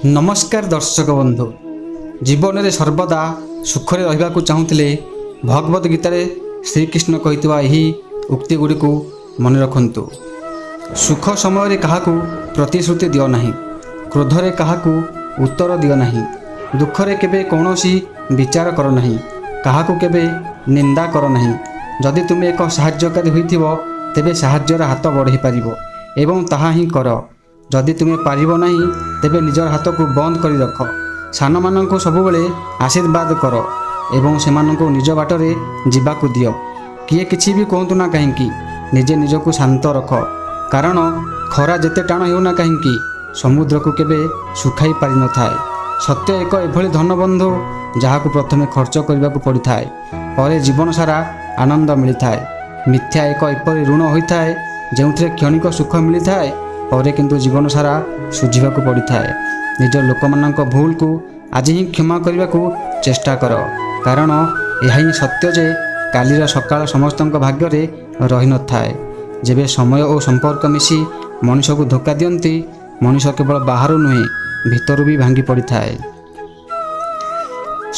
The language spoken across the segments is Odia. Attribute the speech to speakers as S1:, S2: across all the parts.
S1: ନମସ୍କାର ଦର୍ଶକ ବନ୍ଧୁ। ଜୀବନରେ ସର୍ବଦା ସୁଖରେ ରହିବାକୁ ଚାହୁଁଥିଲେ ଭଗବତ ଗୀତାରେ ଶ୍ରୀକୃଷ୍ଣ କହିଥିବା ଏହି ଉକ୍ତି ଗୁଡ଼ିକୁ ମନେ ରଖନ୍ତୁ। ସୁଖ ସମୟରେ କାହାକୁ ପ୍ରତିଶ୍ରୁତି ଦିଅ ନାହିଁ। କ୍ରୋଧରେ କାହାକୁ ଉତ୍ତର ଦିଅ ନାହିଁ। ଦୁଃଖରେ କେବେ କୌଣସି ବିଚାର କର ନାହିଁ। କାହାକୁ କେବେ ନିନ୍ଦା କର ନାହିଁ। ଯଦି ତୁମେ ଏକ ସାହାଯ୍ୟକାରୀ ହୋଇଥିବ, ତେବେ ସାହାଯ୍ୟର ହାତ ବଢ଼ାଇ ପାରିବ ଏବଂ ତାହା ହିଁ କର। ଯଦି ତୁମେ ପାରିବ ନାହିଁ, ତେବେ ନିଜର ହାତକୁ ବନ୍ଦ କରି ରଖ। ସାନମାନଙ୍କୁ ସବୁବେଳେ ଆଶୀର୍ବାଦ କର ଏବଂ ସେମାନଙ୍କୁ ନିଜ ବାଟରେ ଯିବାକୁ ଦିଅ। କିଏ କିଛି ବି କୁହନ୍ତୁ ନା କାହିଁକି, ନିଜେ ନିଜକୁ ଶାନ୍ତ ରଖ। କାରଣ ଖରା ଯେତେ ଟାଣ ହେଉନା କାହିଁକି, ସମୁଦ୍ରକୁ କେବେ ଶୁଖାଇ ପାରିନଥାଏ। ସତ୍ୟ ଏକ ଏଭଳି ଧନବନ୍ଧୁ, ଯାହାକୁ ପ୍ରଥମେ ଖର୍ଚ୍ଚ କରିବାକୁ ପଡ଼ିଥାଏ, ପରେ ଜୀବନ ସାରା ଆନନ୍ଦ ମିଳିଥାଏ। ମିଥ୍ୟା ଏକ ଏପରି ଋଣ ହୋଇଥାଏ, ଯେଉଁଥିରେ କ୍ଷଣିକ ସୁଖ ମିଳିଥାଏ, ପରେ କିନ୍ତୁ ଜୀବନ ସାରା ଶୁଝିବାକୁ ପଡ଼ିଥାଏ। ନିଜ ଲୋକମାନଙ୍କ ଭୁଲକୁ ଆଜି ହିଁ କ୍ଷମା କରିବାକୁ ଚେଷ୍ଟା କର। କାରଣ ଏହା ହିଁ ସତ୍ୟ ଯେ କାଲିର ସକାଳ ସମସ୍ତଙ୍କ ଭାଗ୍ୟରେ ରହିନଥାଏ। ଯେବେ ସମୟ ଓ ସମ୍ପର୍କ ମିଶି ମଣିଷକୁ ଧୋକା ଦିଅନ୍ତି, ମଣିଷ କେବଳ ବାହାରୁ ନୁହେଁ, ଭିତରୁ ବି ଭାଙ୍ଗି ପଡ଼ିଥାଏ।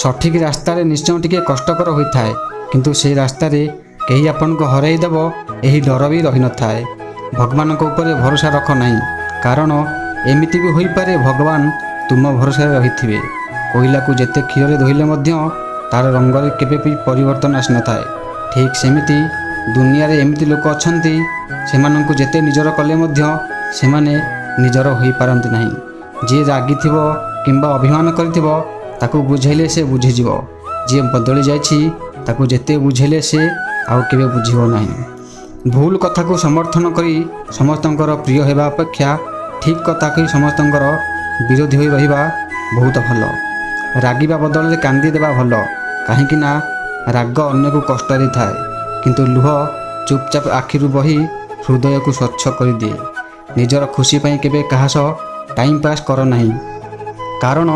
S1: ସଠିକ୍ ରାସ୍ତାରେ ନିଶ୍ଚୟ ଟିକେ କଷ୍ଟକର ହୋଇଥାଏ, କିନ୍ତୁ ସେହି ରାସ୍ତାରେ କେହି ଆପଣଙ୍କୁ ହରାଇ ଦେବ, ଏହି ଡର ବି ରହିନଥାଏ। ଭଗବାନଙ୍କ ଉପରେ ଭରସା ରଖ ନାହିଁ, କାରଣ ଏମିତି ବି ହୋଇପାରେ ଭଗବାନ ତୁମ ଭରସାରେ ରହିଥିବେ। କୋଇଲାକୁ ଯେତେ କ୍ଷୀରରେ ଧୋଇଲେ ମଧ୍ୟ ତାର ରଙ୍ଗରେ କେବେ ବି ପରିବର୍ତ୍ତନ ଆସିନଥାଏ। ଠିକ୍ ସେମିତି ଦୁନିଆରେ ଏମିତି ଲୋକ ଅଛନ୍ତି, ସେମାନଙ୍କୁ ଯେତେ ନିଜର କଲେ ମଧ୍ୟ ସେମାନେ ନିଜର ହୋଇପାରନ୍ତି ନାହିଁ। ଯିଏ ରାଗିଥିବ କିମ୍ବା ଅଭିମାନ କରିଥିବ, ତାକୁ ବୁଝେଇଲେ ସେ ବୁଝିଯିବ। ଯିଏ ବଦଳି ଯାଇଛି, ତାକୁ ଯେତେ ବୁଝେଇଲେ ସେ ଆଉ କେବେ ବୁଝିବ ନାହିଁ। ଭୁଲ କଥାକୁ ସମର୍ଥନ କରି ସମସ୍ତଙ୍କର ପ୍ରିୟ ହେବା ଅପେକ୍ଷା ଠିକ୍ କଥା କହି ସମସ୍ତଙ୍କର ବିରୋଧୀ ହୋଇ ରହିବା ବହୁତ ଭଲ। ରାଗିବା ବଦଳରେ କାନ୍ଦି ଦେବା ଭଲ, କାହିଁକି ନା ରାଗ ଅନ୍ୟକୁ କଷ୍ଟ ଦେଇଥାଏ, କିନ୍ତୁ ଲୁହ ଚୁପଚାପ ଆଖିରୁ ବହି ହୃଦୟକୁ ସ୍ୱଚ୍ଛ କରିଦିଏ। ନିଜର ଖୁସି ପାଇଁ କେବେ କାହା ସହ ଟାଇମ୍ ପାସ୍ କର ନାହିଁ। କାରଣ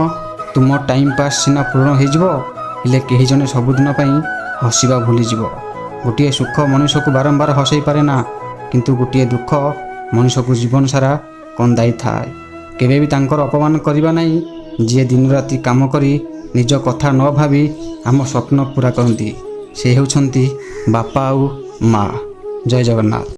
S1: ତୁମ ଟାଇମ୍ ପାସ୍ ସିନା ପୂରଣ ହୋଇଯିବ, ହେଲେ କେହି ଜଣେ ସବୁଦିନ ପାଇଁ ହସିବା ଭୁଲିଯିବ। ଗୋଟିଏ ସୁଖ ମଣିଷକୁ ବାରମ୍ବାର ହସାଇ ପାରେ ନା, କିନ୍ତୁ ଗୋଟିଏ ଦୁଃଖ ମଣିଷକୁ ଜୀବନ ସାରା କନ୍ଦାଇଥାଏ। କେବେ ବି ତାଙ୍କର ଅପମାନ କରିବା ନାହିଁ, ଯିଏ ଦିନରାତି କାମ କରି ନିଜ କଥା ନ ଭାବି ଆମ ସ୍ୱପ୍ନ ପୂରା କରନ୍ତି। ସେ ହେଉଛନ୍ତି ବାପା ଆଉ ମା। ଜୟ ଜଗନ୍ନାଥ।